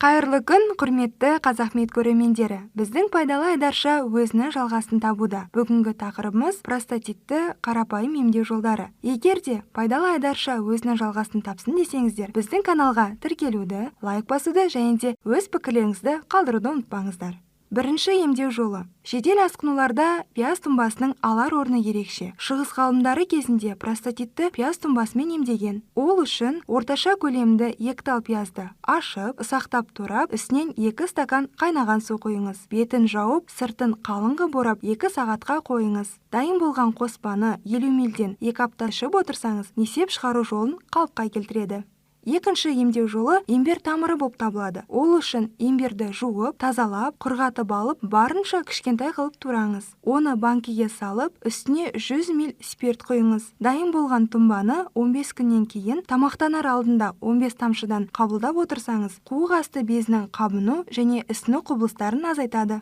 Қайырлы күн, құрметті Қазақмед көрермендері. Біздің пайдалы айдарша өзінің жалғасын табуда. Бүгінгі тақырыбымыз простатитті қарапайым емдеу жолдары. Егер де пайдалы айдарша өзінің жалғасын тапсын десеңіздер, біздің каналға тіркелуді, лайк басуды және де өз пікірлеріңізді қалдыруды ұмытпаңыздар. Бірінші емдеу жолы. Жедел асқынуларда пияз тұнбасының алар орны ерекше. Шығыс ғалымдары кезінде простатитті пияз тұнбасымен емдеген. Ол үшін орташа көлемді екі тал пиязды ашып, ұсақтап турап, үстінен 2 стакан қайнаған су құйыңыз. Бетін жауып, сыртын қалың қып орап, 2 сағатқа қойыңыз. Дайын болған қоспаны 50 милден 2 апта ішіп отырсаңыз, несеп шығару жолын қалыпқа келтіреді. Екінші емдеу жолы имбир тамыры болып табылады. Ол үшін имбирді жуып, тазалап, құрғатып алып, барынша кішкентай қылып тураңыз. Оны банкіге салып, үстіне 100 мл спирт құйыңыз. Дайын болған тұнбаны 15 күннен кейін тамақтанар алдында 15 тамшыдан қабылдап отырсаңыз, қуық асты безінің қабыну және ісіну құбылыстарын азайтады.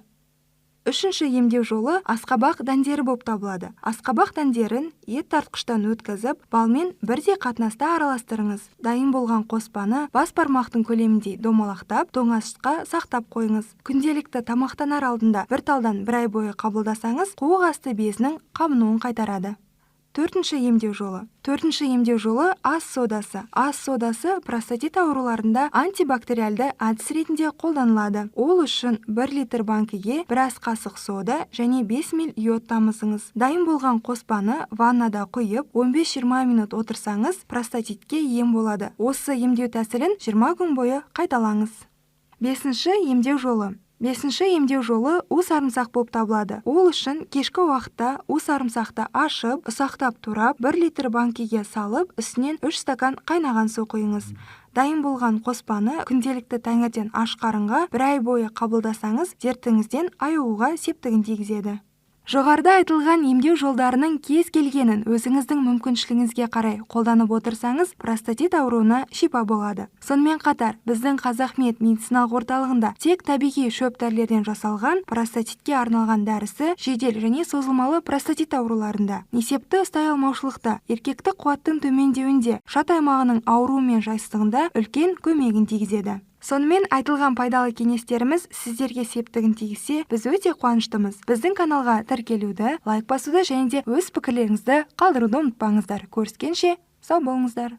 Үшінші емдеу жолы асқабақ дәндері болып табылады. Асқабақ дәндерін ет тартқыштан өткізіп, балмен бірдей қатынаста араластырыңыз. Дайын болған қоспаны бас бармақтың көлеміндей домалақтап, тоңазытқышқа сақтап қойыңыз. Күнделікті тамақтанар алдында бір талдан бір ай бойы қабылдасаңыз, қуық асты безінің қабынуын қайтарады. Төртінші емдеу жолы. Төртінші емдеу жолы ас содасы. Ас содасы простатит ауруларында антибактериалды әдіс ретінде қолданылады. Ол үшін 1 литр банкіге бір ас қасық сода және 5 мл йод тамызыңыз. Дайын болған қоспаны ваннада құйып, 15-20 минут отырсаңыз, простатитке ем болады. Осы емдеу тәсілін 20 күн бойы қайталаңыз. Бесінші емдеу жолы. Бесінші емдеу жолы у сарымсақ болып табылады. Ол үшін кешкі уақытта у сарымсақты ашып, ұсақтап турап, 1 литр банкіге салып, үстінен 3 стакан қайнаған су құйыңыз. Дайын болған қоспаны күнделікті таңертең аш қарынға бір ай бойы қабылдасаңыз, дертіңізден айығуға септігін тигізеді. Жоғарыда айтылған емдеу жолдарының кез келгенін өзіңіздің мүмкіншілігіңізге қарай қолданып отырсаңыз, простатит ауруына шипа болады. Сонымен қатар, біздің Қазақмед медициналық орталығында тек табиғи шөп дәрілерден жасалған простатитке арналған дәрісі жедел және созылмалы простатит ауруларында, несепті ұстай алмаушылықта, еркектік қуаттың төмендеуінде, шат аймағының ауруы мен жайсыздығында үлкен көмегін тигізеді. Сонымен айтылған пайдалы кеңестеріміз сіздерге септігін тигізсе, біз өте қуаныштымыз. Біздің каналға тіркелуді, лайк басуды және де өз пікірлеріңізді қалдыруды ұмытпаңыздар. Көріскенше, сау болыңыздар.